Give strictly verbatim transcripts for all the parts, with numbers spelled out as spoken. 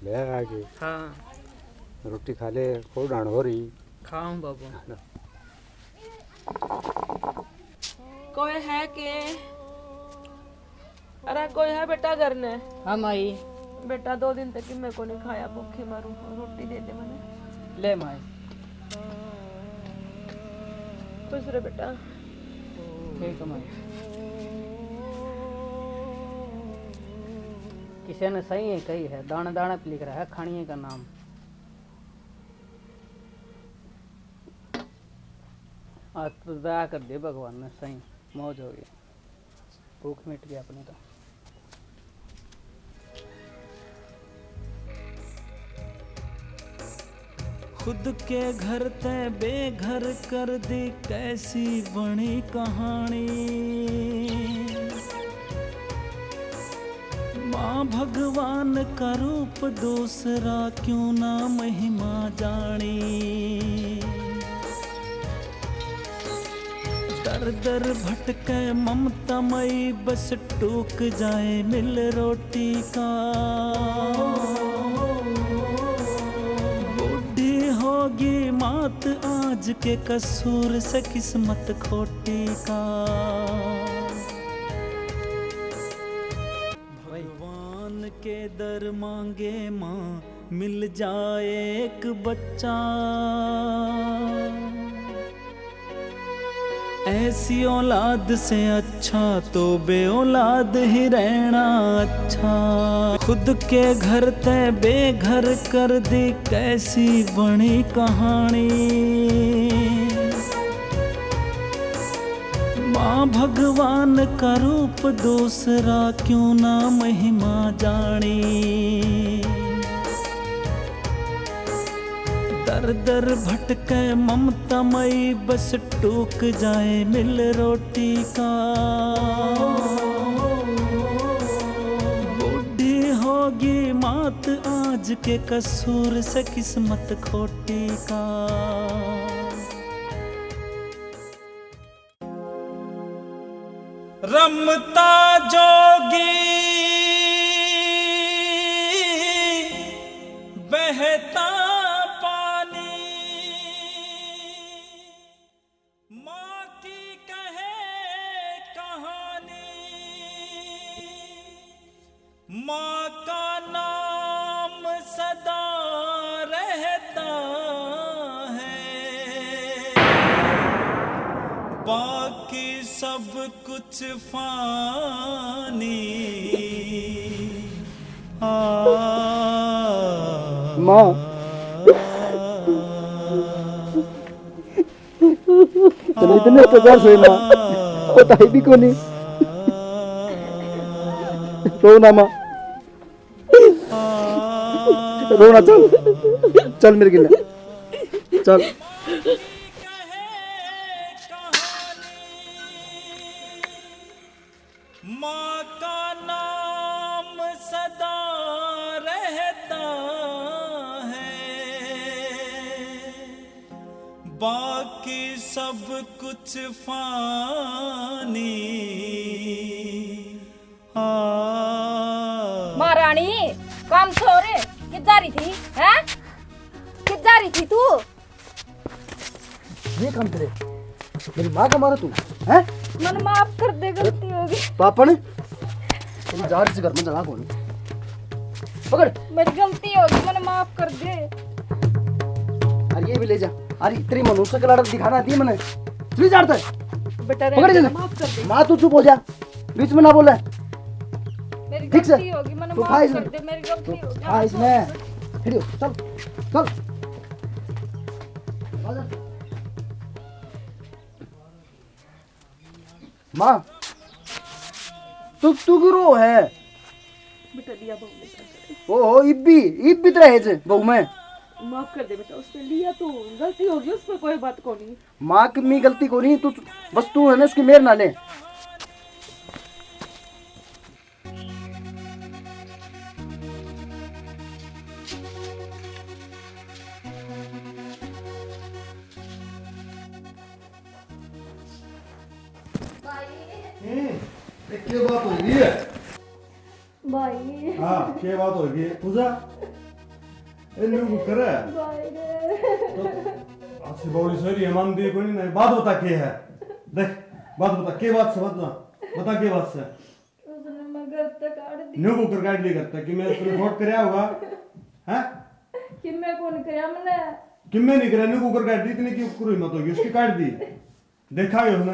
ले आके। हाँ। रोटी खा ले, खूब ढांड हो रही। खाऊं बाबू। कोई है के? अरे कोई है बेटा घर ने? हाँ माई। बेटा, दो दिन तक मैं को नहीं खाया, भूखी मरूं, रोटी दे दे मने। ले माई। खुश रह बेटा। ठीक है माई। किसी ने सही है कही है, दाने दाने पे लिख रहा है खानिए का नाम। आज तो दया कर दे भगवान ने, सही मौज हो गई, भूख मिट गई अपनी तो। खुद के घर तै बेघर कर दी, कैसी बनी कहानी। माँ भगवान का रूप दूसरा, क्यों ना महिमा जानी। दर दर भटके ममता मई, बस टूक जाए मिल रोटी का। बूढ़ी होगी मात आज के कसूर से, किस्मत खोटी का। भगवान के दर मांगे माँ, मिल जाए एक बच्चा। ऐसी औलाद से अच्छा तो बे औलाद ही रहना अच्छा। खुद के घर तै बेघर कर दी, कैसी बनी कहानी। माँ भगवान का रूप दूसरा, क्यों ना महिमा जानी। दर दर भटके ममता मई, बस टूक जाए मिल रोटी का। बूढ़ी होगी मात आज के कसूर से, किस्मत खोटी का। रमता जोगी बहता पानी, माँ की कहे कहानी। माँ का नाम सदा रहता है, बाकी सब कुछ फानी। आ, माँ। तने इतने अत्याचार सहे ना, बताई भी कोनी। रो ना माँ, रो ना, चल, चल मेरे गिले, चल। माँ का नाम सदा रहता है, बाकी सब कुछ फानी। हाँ। महारानी, काम छोड़, कित जा रही थी, हैं? कित जा रही थी तू? ये काम तेरे, मेरी माँ का मारा तू, हैं? मन माफ कर दे, गलती हो गई। पापन, तेरी जान से घर में जगह कोनी। पकड़। मेरी गलती हो गई, मन माफ कर दे। अरे ये भी ले जा। अरे तेरी मनुष्य का लड़ा दिखाना थी मैंने। चली जाता है। बेटा, पकड़ रहने दे, जल्दी। माफ कर दे। माँ तू चुप हो जा, बीच में ना बोले। मेरी ठीक से? गलती होगी, मैंने तू माफ खा इसमें। कर दे, मेरी गलती तू होगी। खा इसमें। फिर चल, चल। माँ, तू, तू क्यों रो है? बेटा, लिया बहू ने क्या करे? ओहो, इब्बी, इब्बी तरह है जे बहू में। माफ कर दे बेटा, उसने लिया तो गलती होगी, उसमें कोई बात को नहीं। माँ की मी गलती को नहीं, तू बस, तू है ना उसकी मेर ना ले। भाई। हम्म, ये क्या बात हो गई है? भाई। हाँ, क्या बात हो गई है? पूजा, ए, न्यू कुकर है। भाई रे। तो अच्छी बौली सही है, मान दी कोनी ना। बात बता के है? देख, बात बता, के बात से बता? बता के बात से? उसने मैं घर तक काट दी। न्यू कुकर काट दी घर तक कि मैं तूने फोट करया होगा? हैं? कि मैं कौन करया मने? कि मैं नहीं करया, न्यू कुकर काट दी, इतनी की कुकर हिम्मत होगी उसकी, काट दी। देखा है उसने?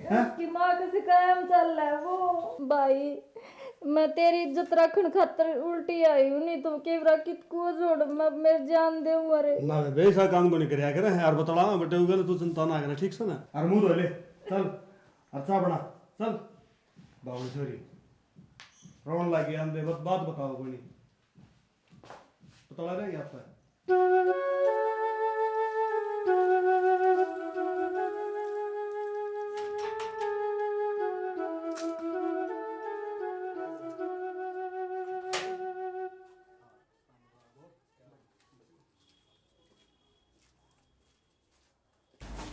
हैं? उसकी माँ के सिखाया में चल रहा है वो। भाई, मैं तेरी इज्जत रखण खातर उल्टी आई हूँ, नहीं तो के बरा कित को जोड़ मैं मेरी जान दे मरे। ना बे, ऐसा काम को नहीं करया करे, यार बतला, बटे उगल तू चिंता ना करे, ठीक से ना? और मुंह धो ले, चल, और चाय बना, चल। बावली छोरी, रोन लागी आंदे, बस बात बताओ कोई नहीं। पता लग रहा है क्या आपका?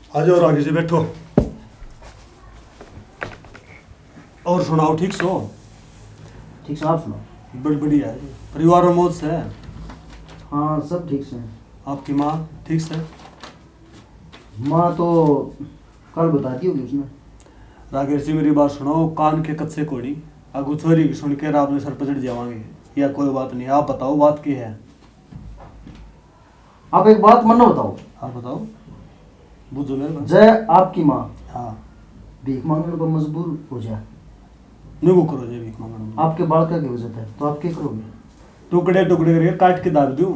आ जाओ राकेश जी, बैठो। और सुनाओ, ठीक सो? ठीक सो, आप सुनाओ। बड़ बढ़िया है। परिवार में मौज से? हाँ, सब ठीक से। आपकी माँ ठीक से? माँ तो कल बता दी होगी उसने। राकेश जी, मेरी बात सुनो, कान के कच्चे कोनी, आगू छोरी की सुन के रात में सर पर चढ़ जावांगे। या कोई बात नहीं, आप बताओ, बात की है? आप एक बात मन्ने बताओ। हाँ, बताओ। बुझो मेरे बात। जय आपकी माँ हाँ। भीख मांगने पर मजबूर हो जाए। न्यू को करो जय भीख मांगने में। आपके बालका की वजह है, तो आप क्या करोगे? टुकड़े टुकड़े करके काट के दाब दूं।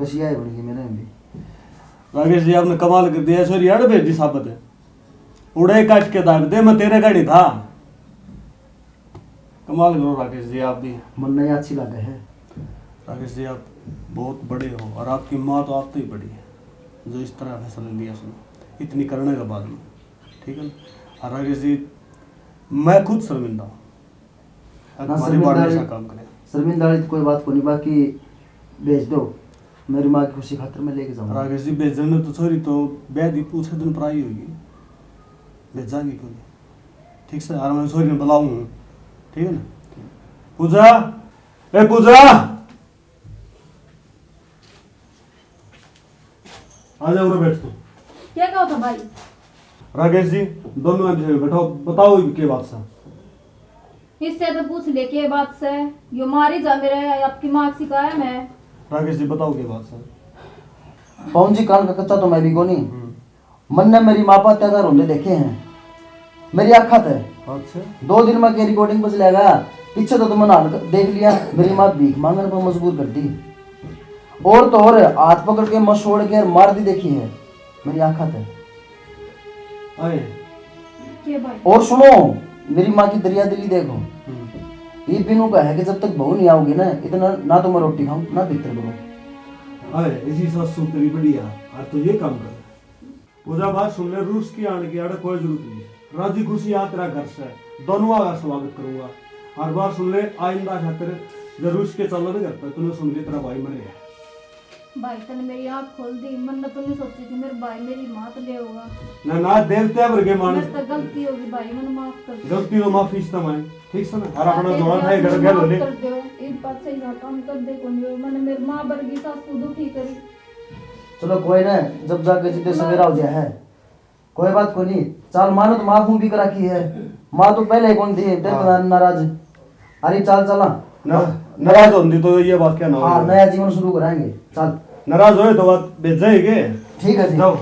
बस यही बन गई मेरे में भी। राकेश जी, आपने कमाल कर दिया, सॉरी, अड़ भेज दी साबत। उड़े काट के दाब दे, मैं तेरे गाड़ी था। कमाल करो राकेश जी आप भी। मन्ने ये अच्छी लगे है। राकेश जी आप बहुत बड़े हो और आपकी माँ तो आप तो ही बड़ी है, जो इस तरह फैसला लिया उसने इतनी करने के बाद में, ठीक है ना? और राकेश जी मैं खुद शर्मिंदा हूँ। ना, तुम्हारी बात शर्मिंदा ऐसा वाली, काम करे। शर्मिंदा वाली तो कोई बात को नहीं, बाकी भेज दो, मेरी माँ की खुशी खातर मैं लेके जाऊंगा। राकेश जी भेजने में तो छोरी तो ब्याह दी पूछे दिन पर आई होगी, भेजांगी क्यों नहीं? ठीक से, और मैं छोरी ने बुलाऊं हूँ, ठीक है ना? पूजा, ए पूजा, आ जाओ रे, बैठ तू। क्या कहो था भाई? राकेश जी, दोनों आदमी बैठाओ, बताओ इब के बात सा। इससे तो पूछ ले के बात से, यो मारी जा मेरे, आपकी माँ की शिकायत है। राकेश जी, बताओ के बात से। पवन जी, कान का कच्चा तो मैं भी कोनी। हम्म। मन्ने मेरी माँ पर अत्याचार होंदे देखे हैं, मेरी आँखां तै। अच्छा। दो दिन में के रिकॉर्डिंग बज लेगा, पीछे तो तुमने हाल देख लिया, मेरी माँ भीख मांगने पर मजबूर कर दी। और तो और हाथ पकड़ के मसोड़ के मार दी देखी है मेरी आँखां तै। आए। के भाई? और सुनो, मेरी माँ की दरिया दिली देखो। हम्म। ये बिनू का है कि जब तक बहू नहीं आओगी ना, इतना ना तो मैं रोटी खाऊं, ना भीतर करूं। आए, इसी सासू तेरी बढ़िया, और तो ये काम कर। पूजा, बात सुन ले, रूस की आने की आड़े कोई जरूरत नहीं है। राजी खुशी आ तेरा घर से, दोनों आगा स्वागत करूंगा। और बात सुन ले, आइंदा खातिर जब रूस के चलन घर पर तूने सुन ले, तेरा भाई मर गया। भाई, तने मेरी आँख खोल दी। मन तो नहीं सोची थी मेरे भाई मेरी मात ले होगा। ना, ना, देवता भर के मानस। मेरे तो गलती होगी भाई, मन माफ कर दे। गलती तो माफी इस तमाय, ठीक से ना? हर अपना हाँ, जोड़ा था, घर गल हो ले। कर दे, एक बात सही ना काम कर दे कोनी हो। मैंने मेरी माँ वर्गी सासू दुखी करी। चलो कोई ना, जब जाके जिद्दे सवेरा हो जाए है। कोई बात कोनी, चाल मानो तो माँ भी कर रखी है। माँ तो पहले ही कौन थी, तेरे हाँ। तो नाराज। अरे चाल चला। ना, नाराज होंदी तो ये बात क्या ना हाँ, होगी। नया जीवन शुरू कराएंगे। चल। नाराज होए तो बात भेज जाएगी। ठीक है जी। जाओ।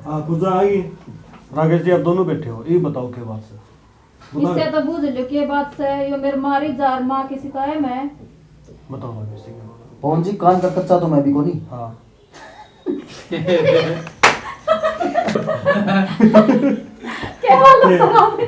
हाँ, पूजा आ गई। राकेश जी, आप दोनों बैठे हो, ये बताओ क्या बात है? बताओ। इससे तो बूझ लो के बात से, यो मेरे मारी जार माँ की शिकायत में। बताओ राकेश जी, क्या बात है? पवन जी, कान का कच्चा तो मैं भी कोनी। हाँ। क्या हाल है सर आपके?